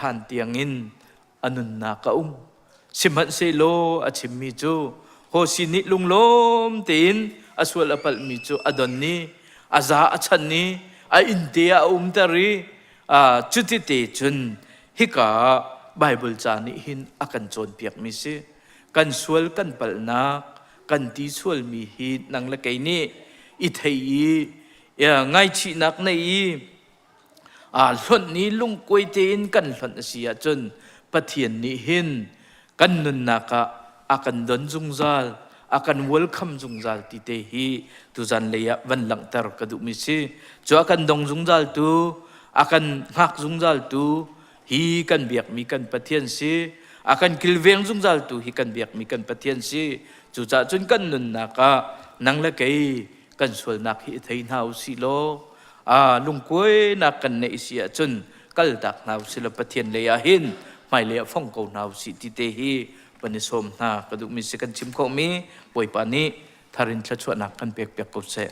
ṭhan tiangin a nunnak a um. Sihmanhsehlaw a chimmi cu Hosi nih lunglawm tein a sual a palhmi cu a don i a za a chan i a innte ah a umter i cuti cun hika ah Baibal ca nih hin a kan cawnpiakmi si. Kan sual kan palhnak kan ti sualmi hi nang le kei nih i thei i ngaichihnak nei i aa hlonh i lungkuai tein kan hlonh a si ahcun Pathian nih hin kan nunnak ah a kan don zungzal, a kan welcome zungzal ti te hi tuzan lei ah van langhter ka duhmi si. Cu a kan dong zungzal tu, a kan hngak zungzal tu hi kan biakmi kan Pathian si. A kan kilveng zungzal tu hi kan biakmi kan Pathian si. Cucaah cun kan nunnak ah nang le kei kan sualnak hi i thei hna u sih law lungkuainak kan neih si ahcun kaltak hna u sih law Pathian lei ah hin hmailei ah fong ko hna u sih ti te hi van i sawm hna ka duhmi si kan chim khawhmi Bawipa nih tharin thluachuahnak kan pek piak ko seh.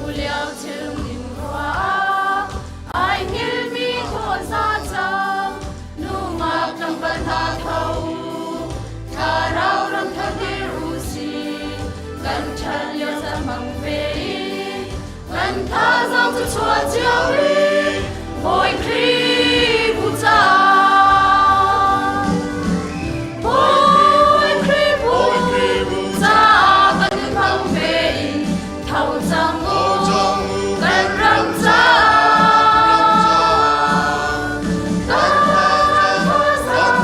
Tulio thil ning rua ai hngilmi thaw cang nungak tlangval hna tho thlarau ram thar dir u si kan ṭhan lio caan hmang ve i kan thazaang cu chuah cio i Bawi Khrih bu caah Bawi Khrih bu caah kan hmang ve in tho cang u kan ram caah kan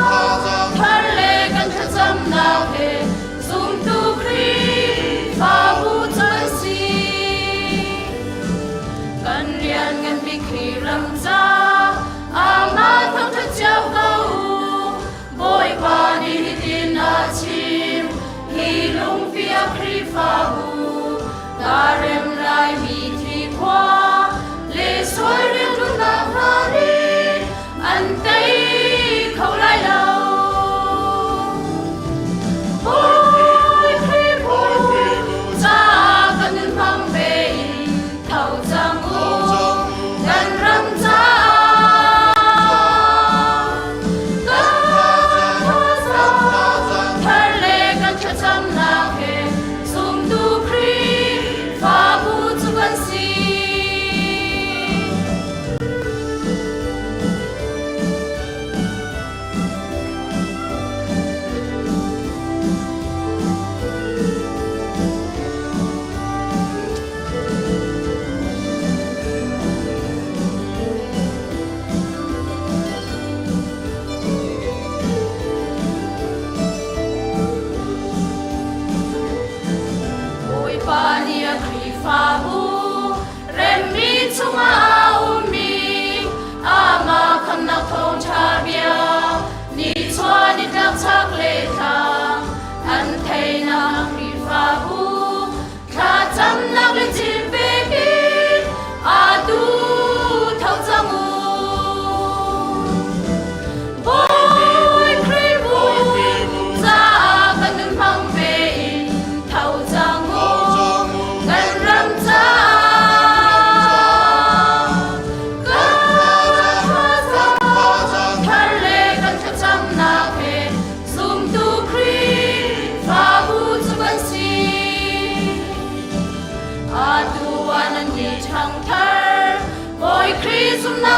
thazaang thar le kan thlacamnak he zumtu Khrihfabu cu an si. Kan rian ngan bik Khrih ram ca amah thangṭhat cio ko u. Bawipa nih hitin a chim, hi lungpi a Khrihfabu kaa rem laimi thi khua le sual rianṭuannak hna nih an tei kho lai lo. Bawi Khrih caah kan nun hmang ve in tho cang u kan ram caah kan thazaang thar le kan thlacamnak he zumtu Khrihfabu cu kan si.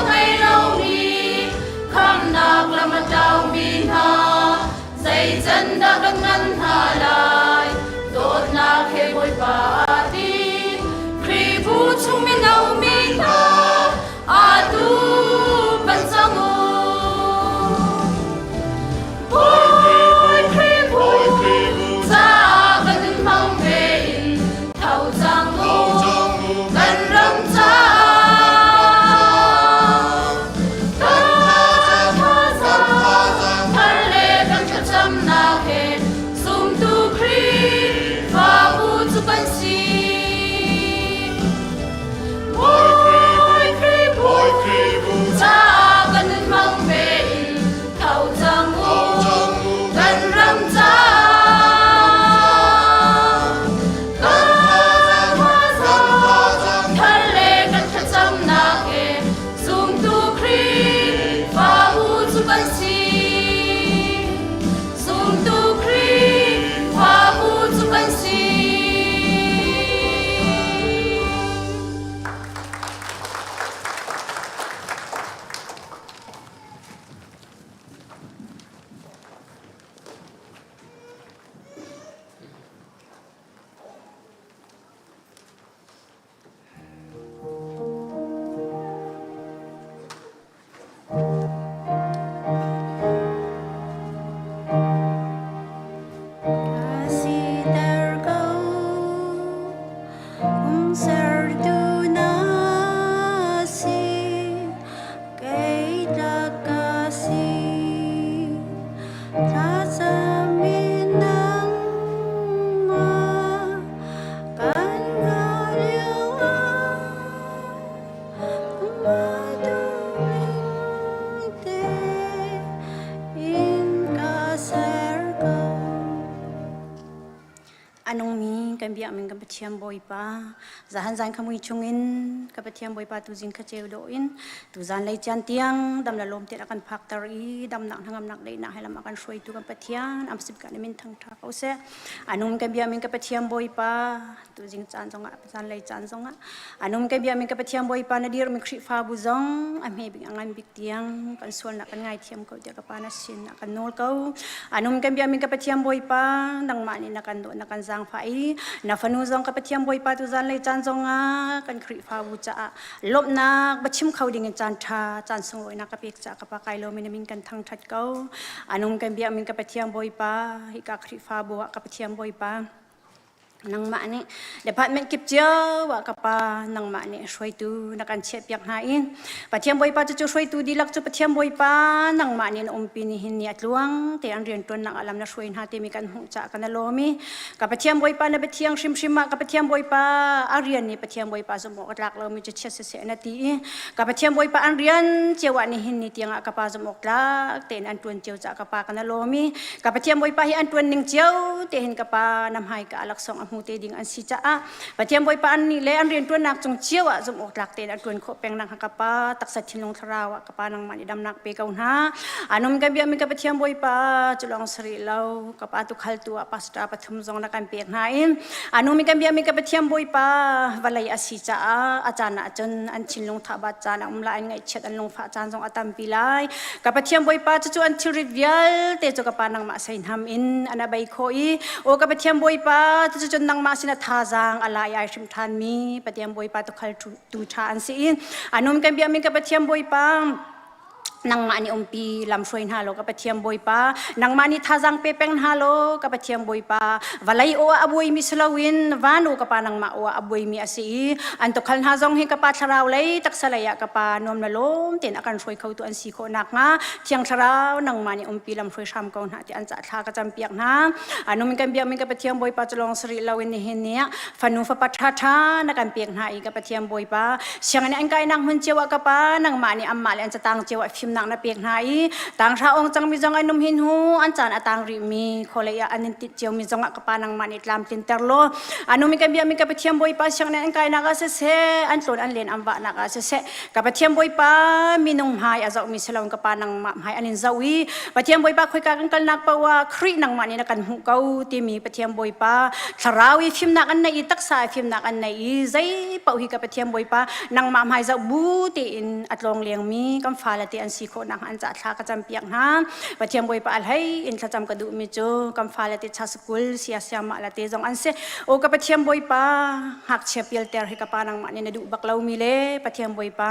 ngei lomi khamnak lam a tlaumi hna zei can dah kan ngan hna lai dawtnak he Bawipa aa ti Khrihbu chung mino mi hna atu pan cang u Bawi Khrihbu caah kan hmang ve in tho cang u kan ram caah kan thazaang thar le kan thlacamnak he zumtu Khrihfabu cu kan si. Bawi Khrihbu caah kan hmang ve in tho cang u kan ram caah kan thazaang thar le kan thlacamnak he zumtu Khrihfabu cu kan si. Zumtu Khrihfabu cu kan si. Ka siter ko, umsertu na si, kei tlak ka si. Thlacam in nangmah kan hngah lioah A nungmi kan biakmi kan Pathian Bawipa, zahan zan khamui chungin ka Pathian Bawipa tu zing kha ceu dawh in tu zan lei cian tiang dam le lawm tein a kan phakter i damnak hnangamnak daihnak he lam a kan hruaitu kan Pathian am sip kan min thangtha ko seh. A nung kan biakmi ka Pathian Bawipa tuzing caan zongah zanlei caan zongah anum ka biami ka Pathian Bawipa na dirmi Khrihfabu zong a hme bik a ngan bik tiang kan sualnak kan ngaithiam ko tiah ka pa na sin ah kan nawl ko anum kan biami ka Pathian Bawipa nangmah nih na kan dawt na kan zaangfah i na fanu zong ka Pathian Bawipa tu zanlei caan zongah kan Khrihfabu caah lawmhnak va chim kho ding in caan ṭha caan sunglawinak ka pek caah ka pa kai lomi na min kan thangṭhat ko anum kan biakmi ka Pathian Bawipa hika Khrihfabu ah ka Pathian Bawipa Nangmah nih department kip cio ah ka pa nangmah nih hruaitu na kan chiahpiak hna i Pathian Bawipa cu cu hruaitu dihlak cu Pathian Bawipa nangmah nih na umpi ni hin ni a tluang te an rianṭuannak ah lam na hruai hna timi kan hmuh caah kan lawm i ka Pathian Bawipa na biathiang hrimhrim ah ka Pathian Bawipa a rian nih Pathian Bawipa zumh awk a tlak lomi cu chiat siseh na ti i ka Pathian Bawipa an rian cio ah nihin ni tiangah ka pa zumh awk tlak tein an ṭuan cio caah ka pa kan lawm i Ka Pathian Bawipa hi an ṭuan ning cio te hin ka pa na hmai ka laksawng a hmu te ding an si caah Pathian Bawipa an nih le an rianṭuannak cung cio ah zumh awk tlak tein an ṭuan khawh peng nak ka pa taksa thinlung thlarau ah ka pa nangmah nih damnak pe ko hna anum kan biakmi ka Pathian Bawipa cu lawng si rih lo ka pa tukhaltu ah pastor pathum zong na kan pek hna in anum kan biakmi ka Pathian Bawipa vawlei a si caah a caan ah cun an thinlung thabat caan a um lai an ngaihchiat an lungfah caan zong a tampi lai Ka Pathian Bawipa cucu an thilrit vialte cu ka pa nangmah seihnam in an abai khawh i aw ka Pathian Bawipa cucu cun nangmah sin a thazaang a lai ai hrim ṭhanmi Pathian Bawipa tukhal tu ṭha an si i anum kan biakmi ka Pathian Bawipa nangmah nih umpi lamhruai hna law ka Pathian Bawipa nangmah nih thazaang pe peng hna law ka Pathian Bawipa vawlei aw ah a buaimi si loin van aw ka pa nangmah aw ah a buaimi a si i an tukhal hna zong hi ka pa thlarau lei taksa lei ah ka pa nuam le lawm tein a kan hruai khotu an si khawh nakhnga thiang thlarau nangmah nih umpi lam hruai hram ko hna ti an cah thla ka campiak hna anum kan biakmi ka Pathian Bawipa cu lawng sari loin nihin ni ah fanu fapa ṭha ṭha na kan pek hna i ka Pathian Bawipa sianginn an kainak hmun cio ah ka pa nangmah nih anmah le an catang cio ah fimnak fimnak na pek hna i tanghra ong cangmi zong an um hin hu an caan a tang rihmi khualei ah an in tit ciomi zongah ka pa nangmah nih tlamtlinter law anumi kan biakmi ka Pathian Bawipa sianginn an kainak ah siseh an tlawn an len an vahnak ah siseh ka Pathian Bawipa minung hmai a zohmi si loin ka pa nangmah hmai an in zoh i Pathian Bawipa khoika kan kalnak paoh ah Khrih nangmah nih na kan hmuh ko timi Pathian Bawipa thlarau i fimnak an neih i taksa i fimnak an neih i zei paoh hi ka Pathian Bawipa nangmah hmai zoh bu tein a tlawng lengmi kan fale te an si khawh nak an ca thla ka cam piak hna Pathian Bawipa a hlei in thlacam ka duhmi cu kan fale te cha school sia siamah la te zong an si o ka Pathian Bawipa ngakchia pialter hi ka pa nangmah nih na duh bak lomi le Pathian Bawipa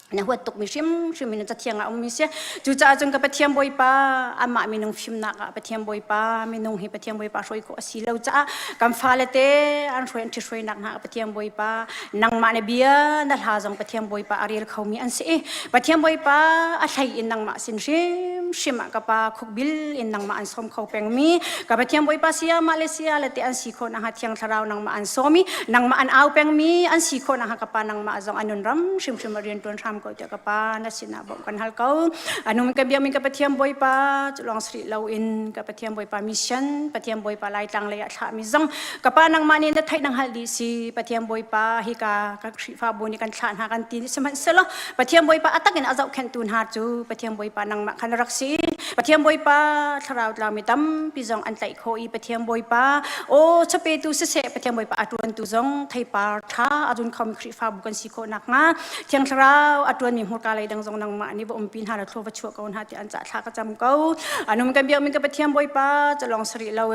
na huat tukmi hrimhrim in cathiang ah ummi si. Cucaah cun ka Pathian Bawipa amah minung fimnak ah Pathian Bawipa minung hi Pathian Bawipa hruai khawh a si lo caah kan fale te an hruai an ṭhithruainak hna Pathian Bawipa nangmah na bia na hla zong Pathian Bawipa a rel khomi an si i Pathian Bawipa a hlei in nangmah sin hrimhrim ah ka pa khukbil in nangmah an sawm kho pengmi ka Pathian Bawipa sia mah le sia le te an si khawh nakhnga Thiang Thlarau nangmah an sawm i nangmah an au pengmi an si khawh nakhnga ka pa nangmah zong an nun ram hrimhrim a rian ṭuan hram ko tiah ka pa na sinah bawmh kan hal ko. Anung ka biakmi ka Pathian Bawipa cu lawng sri loin ka Pathian Bawipa mission Pathian Bawipa Laitlang lei ah thlahmi zong ka pa nangmah nih na theih nang hal dih si Pathian Bawipa hika kan Khrihfabu nih kan thlah hna kan ti sihmanhsehlaw Pathian Bawipa a takin a zohkhenhtu hna cu Pathian Bawipa nangmah khan rak si. Pathian Bawipa thlarau tlaumi tampi zong an tlaih khawh i Pathian Bawipa aw chapetu siseh Pathian Bawipa a ṭuantu zong theipar ṭha a zun khomi Khrihfabu kan si khawh nakhnga Thiang Thlarau a ṭuanmi hmurka lei dang zong nangmah nih va umpi hna la thlua va chuah ko hna ti an cah thla ka cam ko. Anum kan biakmi ka Pathian Bawipa calong sarih lo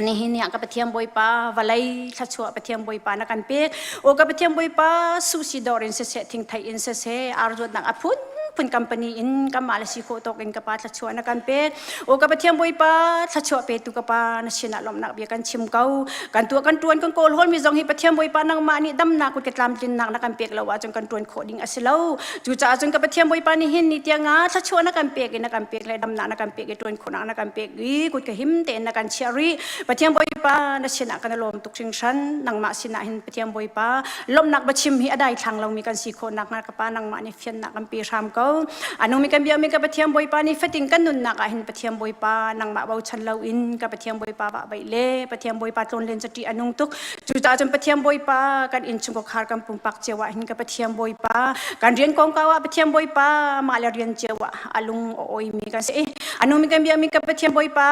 nihin ni ah ka Pathian Bawipa vawlei thluachuah Pathian Bawipa na kan pek. O ka Pathian Bawipa sushi dawr in siseh thingthei in siseh arzuatnak a phun phun company in kanmah le si khawh tawk in ka pa thluachuah na kan pek. O ka Pathian Bawipa thluachuah petu ka pa na sinah lawmhnak bia kan chim ko. Kan tuah kan tuan kan kawl hawl mi zong hi Pathian Bawipa nangmah nih damnak kut ke tlamtlinnak na kan pek lo ahcun kan tuan khawh ding a si lo. Cucaah cun ka Pathian Bawipa nih hin ni tiangah thluachuah na kan pek i na kan pek le damnak na kan pek i ṭuan khawhnak na kan pek i kut ka him tein na kan chiah rih. Pathian Bawipa na sinah kan i lawm tuk hringhran. Nangmah sinah hin Pathian Bawipa lawmhnak biachim hi a daithlang lomi kan si khawh nakhnga ka Pa nangmah nih fiannak kan pe hram ko. A nungmi kan biakmi ka Pathian Bawipa nih fatin kan nunnak ah hin Pathian Bawipa nangmah bochan loin ka Pathian Bawipa vah baih le Pathian Bawipa tlawnlen cu ṭih a nung tuk. Cucaah cun Pathian Bawipa kan innchungkhar kan pumpak cio ah hin ka Pathian Bawipa kan rian kongkau ah Pathian Bawipa mah le rian cio ah a lung a awimi kan si. A nungmi kan biakmi ka Pathian Bawipa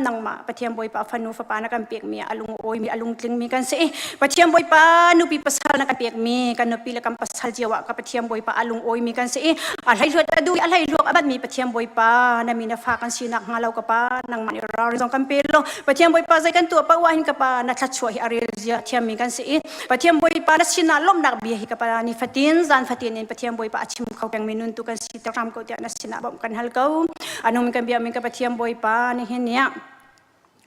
nangmah Pathian Bawipa fanu fapa na kan pekmi a lung a awimi a lungtlingmi kan si. Pathian Bawipa nupi pasal na kan pekmi kan nupi le kan pasal cio ah ka Pathian Bawipa a lung awimi kan si. A hleihluat a duh a hleihluak a batmi Pathian Bawipa na mi na fa kan sinak hnga lo ka pa nangmah nih ralrin zong kan pe lo. Pathian Bawipa zei kan tuah paoh ah hin ka pa na thluachuah hi a rel zia thiammi kan si i Pathian Bawipa na sinah lawmhnak bia hi ka pa ni fatin zan fatin in Pathian Bawipa a chim kho pengmi nun tu kan si ter hram ko tiah na sinah bawmh kan hal ko. Anung kan biakmi ka Pathian Bawipa nihin ni ah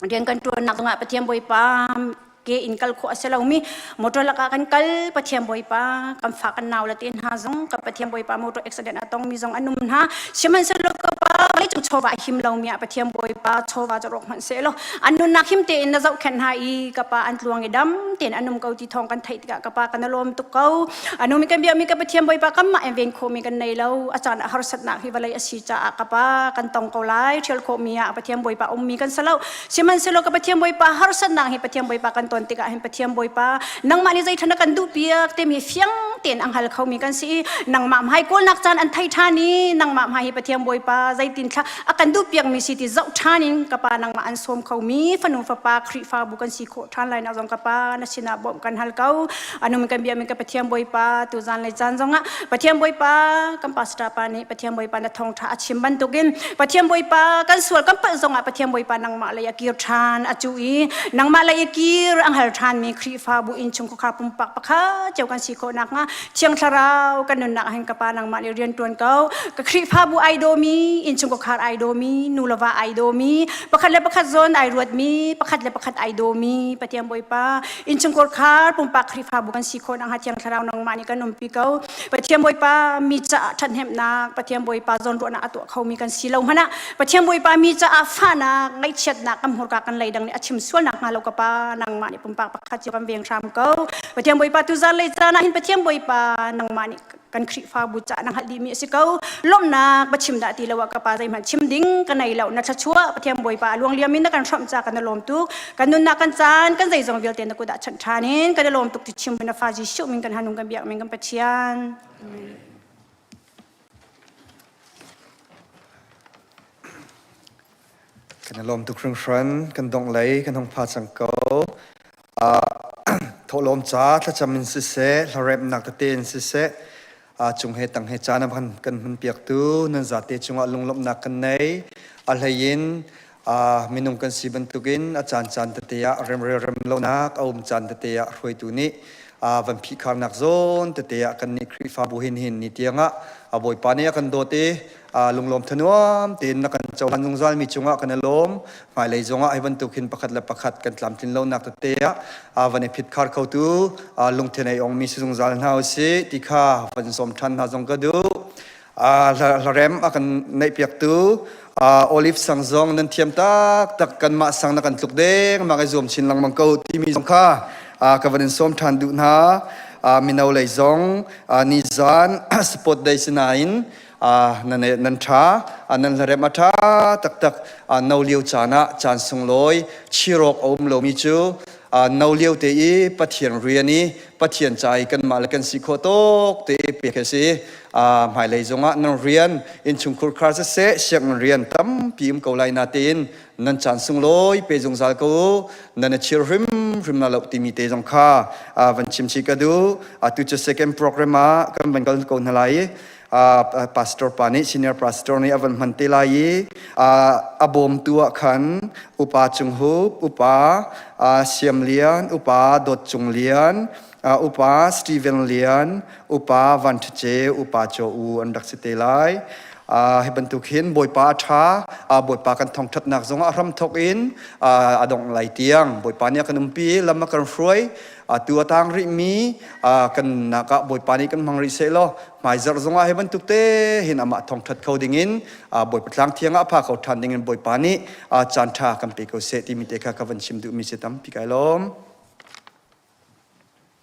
rian kan ṭuannak zongah Pathian Bawipa ke in kal khawh a si lomi motor lakah kan kal Pathian Bawipa kan fa kan nau le te hna zong ka Pathian Bawipa motor accident a tongmi zong an um hna sihmanhsehlaw ka pa vawleicung chawva a him lomi ah Pathian Bawipa chawva cu rawk hmanh sehlaw an nunnak him tein na zohkhenh hna i ka pa an tluang i dam tein an um ko ti thawng kan theih tikah ka pa kan lawm tuk ko. Anu mi kan biakmi ka Pathian Bawipa kanmah in ven khawhmi kan nei lo. A caan ah harsatnak hi vawlei a si caah ka pa kan tong ko lai. Ṭhial khawhmi ah Pathian Bawipa ummi kan si lo. Sihmanhsehlaw ka Pathian Bawipa harsatnak hi Pathian Bawipa kan ton tikah hin Pathian Bawipa nangmah nih zei ṭhan na kan duhpiak timi fiang tein a hngal khomi kan si i nangmah hmai kawlnak caan an thei ṭhan i nangmah hmai hi Pathian Bawipa zeitin thla a kan duhpiakmi si ti zoh ṭhan in ka pa nangmah an sawm khomi fanu fapa Khrihfabu kan si khawh ṭhan lai nak zong ka pa na sinah bawmh kan hal ko. Anum kan biakmi ka Pathian Bawipa tu zan le caan zongah Pathian Bawipa kan pastor pa nih Pathian Bawipa na thawngṭha a chim bantukin Pathian Bawipa kan sual kan palh zongah Pathian Bawipa nangmah lei a kir ṭhan a cu i nangmah lei i kir ang hal ṭhanmi Khrihfabu innchung khuakhar pumpak pakhat cio kan si khawh nakhnga Thiang Thlarau kan nunnak ah hin ka Pa nangmah nih rian ṭuan ko. Ka Khrihfabu ai dawmi, innchung khuakhar ai dawmi, nu le va ai dawmi, pakhat le pakhat zawn ai ruatmi, pakhat le pakhat ai dawmi Pathian Bawipa innchung khuakhar pumpak Khrihfabu kan si khawh nakhnga Thiang Thlarau nangmah nih kan umpi ko. Pathian Bawipa mi caah ṭhathnemhnak, Pathian Bawipa zawnruahnak a tuah khomi kan si lo hmanh ah Pathian Bawipa mi caah fahnak, ngaihchiatnak kan hmurka kan lei dang nih a chim sual nakhnga lo ka Pa nangmah nih pumpak pakhat cio kan veng hram ko. Pathian Bawipa tu zan lei caan ah hin Pathian Bawipa nangmah nih. Kan Khrihfabu ca na hngalh dihmi a si ko. Lawmhnak va chim dah ti lo ah ka pa zeihmanh chim ding ka nei lo. Na thluachuah Pathian Bawipa a luangliam in na kan hrawmh ca kan i lawm tuk. Kan nunnak kan caan kan zeizong vialte na kut ah chanh ṭhan in kan i lawm tuk ti chim na fa Jesuh min kan hanung kan biak min kan Pathian. Amen. Kan i lawm tuk hringhran. Kan dongh lei kan hung pha cang ko. Thawhlawm ca thlacam in siseh, hlaremnak tete in siseh, cung he tang he caan a kan kan hman piaktu nan zate cungah lunglawmhnak kan nei. A hlei in minung kan si bantukin a caan caan tete ah remrel rem lonak a um caan tete ah hruaitu nih van phihkharnak zawn tete ah kan nih Khrihfabu hin hin ni tiangah a Bawipa nih a kan dawt i lunglawm thanuam tein na kan cohlan zungzal mi cungah kan i lawm. Hmailei zongah hi bantuk hin pakhat le pakhat kan tlamtlin lonak tete ah van i phitkhar khotu lungthin ei ongmi si zungzal hna usih ti kha van sawm ṭhan hna zong ka duh. Hlarem a kan neihpiaktu Olive sang zong nan thiam taktak, kanmah sang na kan tluk deng mak i zuam chin lengmang ko timi zong kha ka van in sawm ṭhan duh hna. Mino lei zong nizan sport day sinain nan nan ṭha, nan hlarem a ṭha taktak. No lio caan ah caan sunglawi chirok a um lomi cu no lio te i Pathian rian i Pathian ca i kanmah le kan si khawh tawk te pek a si. Hmailei zongah nan rian innchungkhur khar siseh, sianginn rian tampi um ko lai na tein nan caan sunglawi pe zungzal ko u, nan i chir hrimhrim na lo timi te zong kha van chim chih ka duh. Atu cu second program ah kan van kal ko hna lai i pastor pa nih, senior pastor nih a van hman te lai i a bawmtu ah khan upa Cung Hup, upa Siam Lian, upa Dawt Cung Lian, upa Steven Lian, upa Van Ṭha Ceu, upa Caw U an rak si te lai. Hi bantuk hin Bawipa a ṭha, Bawipa kan thawngṭhatnak zongah a hramthawk in a dongh lai tiang Bawipa nih a kan umpi, lam a kan hruai. Atu a tang rihmi kan nunnak ah Bawipa nih kan hmang rih seh law hmaizarh zongah hi bantuk te hin amah thawngṭhat kho dingin, Bawipa tlang thiang ah pha kho ṭhan dingin Bawipa nih caan ṭha kan pe ko seh timi te kha ka van chim duhmi si. Tampi kai lawm.